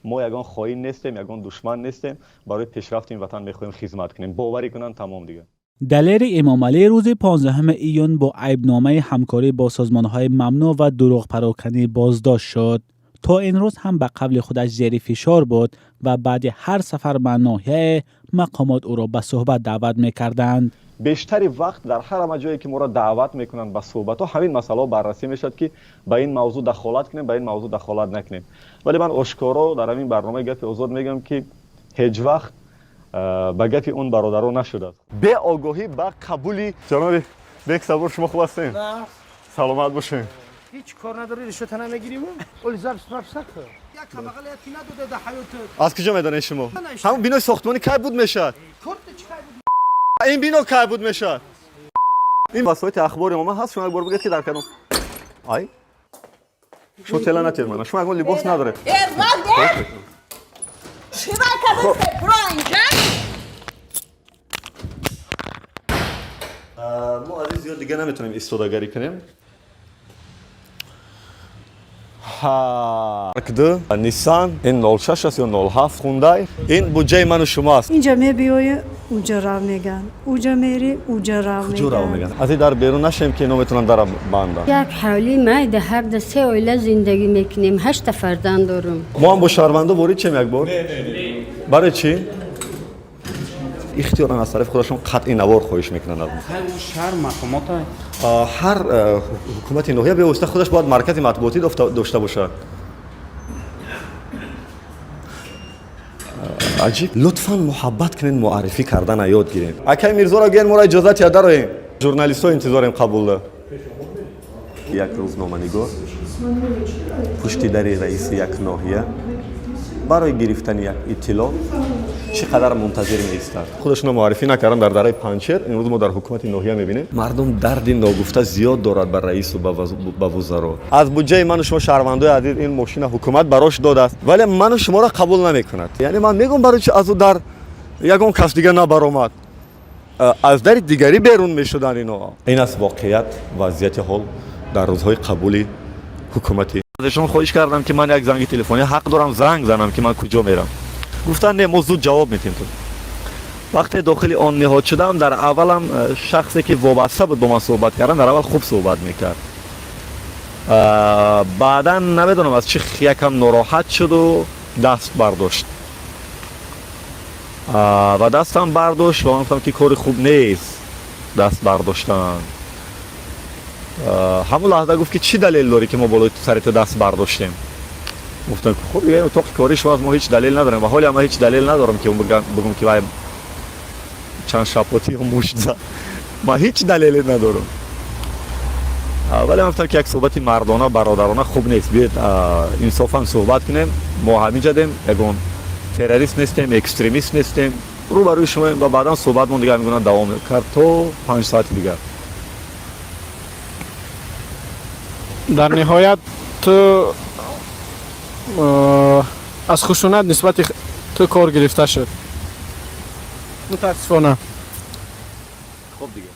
Мо ягон хоин нестем, ягон душман нестем, барои пешрафти ин ватан мехоҳем хизмат кунем. Боварӣ кунанд, тамом дигар. Далери Эмомалӣ рӯзи 15 июн бо айбномаи ҳамкорӣ бо созмонҳои мамнӯъ ва дурӯғпароканӣ боздошт шуд. То ин рӯз ҳам ба қавли худаш зери фишор буд ва баъди ҳар сафар ба ноҳияе мақомот ӯро ба суҳбат даъват мекарданд. Бештари вақт дар ҳар ҳама ҷое ки моро даъват мекунанд ба суҳбатҳо, ҳамин масъалаҳо баррасӣ мешавад, ки ба ин мавзӯъ дахолат кунем, ба ин мавзӯъ дахолат накунем. Вале ман ошкоро дар ҳамин барномаи Гапи озод мегӯям, ки ҳеҷ вақт ба гапи он бародаро нашудааст. Беогоҳӣ ба қабули ҷаноби Бек Сабур, шумо хуб ҳастем? Саломат бошем. Ҳеҷ кор надорӣ, ришвата намегирим, оли запись мапис накун. Як камағалият ки надода дар ҳаётат. Аз куҷо медонед шумо? Ҳамон бинои сохтмонӣ кай буд мешавад? Корта чӣ кай буд? Ин бино кай буд мешавад? Ин васоити ахбори омма ҳаст, шумо як бор бигӯед, ки дар кадом ай шумо тела натиҳед мана, шумо ягон либос надоред. Э, чӣ кардӣ? Бро инҷа. Мо аз ин зиёд дига наметавонем истодагарӣ кунем. Ду Nissan ин 06 аст ё 07 Хундай, ин буҷаи ману шумо аст. Инҷа мебиёӣ, уҷа рав меган, уҷа мери, уҷа рав. Куҷо рав меган? Аз ин дар берун нашем, ки ино метавонанд дара банданд. Як ҳавлӣ майда, ҳарда се оила зиндагӣ мекунем, ҳашта фарзанд дорум. Мо ҳам бо шаҳрвандо ворид шем як бор? Барои чӣ? Ихтиёран аз тарафи худашон қатъи навор хоҳиш мекунанд аз мо. Шаҳр мақомота. Ҳар ҳукумати ноҳия бевосита худаш бояд маркази матбуотӣ дошта бошад. Аҷиб, лутфан муҳаббат кунед, муаррифӣ кардана ёд гирем. Акай Мирзоро гӯян, моро иҷозат я дароем. Журналистҳо интизорем қабулда. Як рӯзноманигор пушти дари раиси як ноҳия барои гирифтани як иттилоъ чӣ қадар мунтазир меистад. Худашонро муаррифӣ накардам дар дараи Панчер. Имрӯз мо дар ҳукумати ноҳия мебинем, мардум дарди ногуфта зиёд дорад ба раису ба вузаро. Аз буҷаи ману шумо, шаҳрвандои азиз, ин мошина ҳукумат барош додааст, вале ману шуморо қабул намекунад. Яъне ман мегӯм, барои чи аз ӯ дар ягон кас дига набаромад, аз дари дигарӣ берун мешуданд ино. Ин аст воқеият, вазъияти ҳол дар рӯзҳои қабули ҳукуматӣ. Аз эшон хоҳиш кардам, ки ман як занги телефонӣ ҳақ дорам, занг занам, ки ман куҷо мерам. Гуфтанд, не, мо зуд ҷавоб метиҳем. Ту вақте дохили он ниҳод шудам, дар аввалам шахсе ки вобаста буд бо ман суҳбат кардан, дар аввал хуб суҳбат мекард, баъдан намедонам аз чӣ якам нороҳат шуду даст бардошт ва дастам бардошт ва ман гуфтам, ки кори хуб нест даст бардоштан. Ҳамон лаҳза гуфт, ки чӣ далел дорӣ, ки мо болои сари ту даст бардоштем? Гуфтам, хуб, ин утоқи кори шумо аст, мо ҳеҷ далел надорем ва ҳоле ман ҳеҷ далел надорам, ки бигӯм, ки вай чанд шапотӣ ё мушт зад. Ман ҳеҷ далеле надорам, вале ман гуфтам, ки як суҳбати мардона, бародарона хуб нест, биёед инсофан суҳбат кунем. Мо ҳаминҷа дем, ягон террорист нестем, экстремист нестем, рӯбарӯи шумоем. Ва баъдан суҳбатмон дигар ҳамин гуна давом кард то 5 соати дигар. Дар ниҳоят ту аз хушунат нисбати ту кор гирифта шуд, мутаассифона. Хуб, дигар.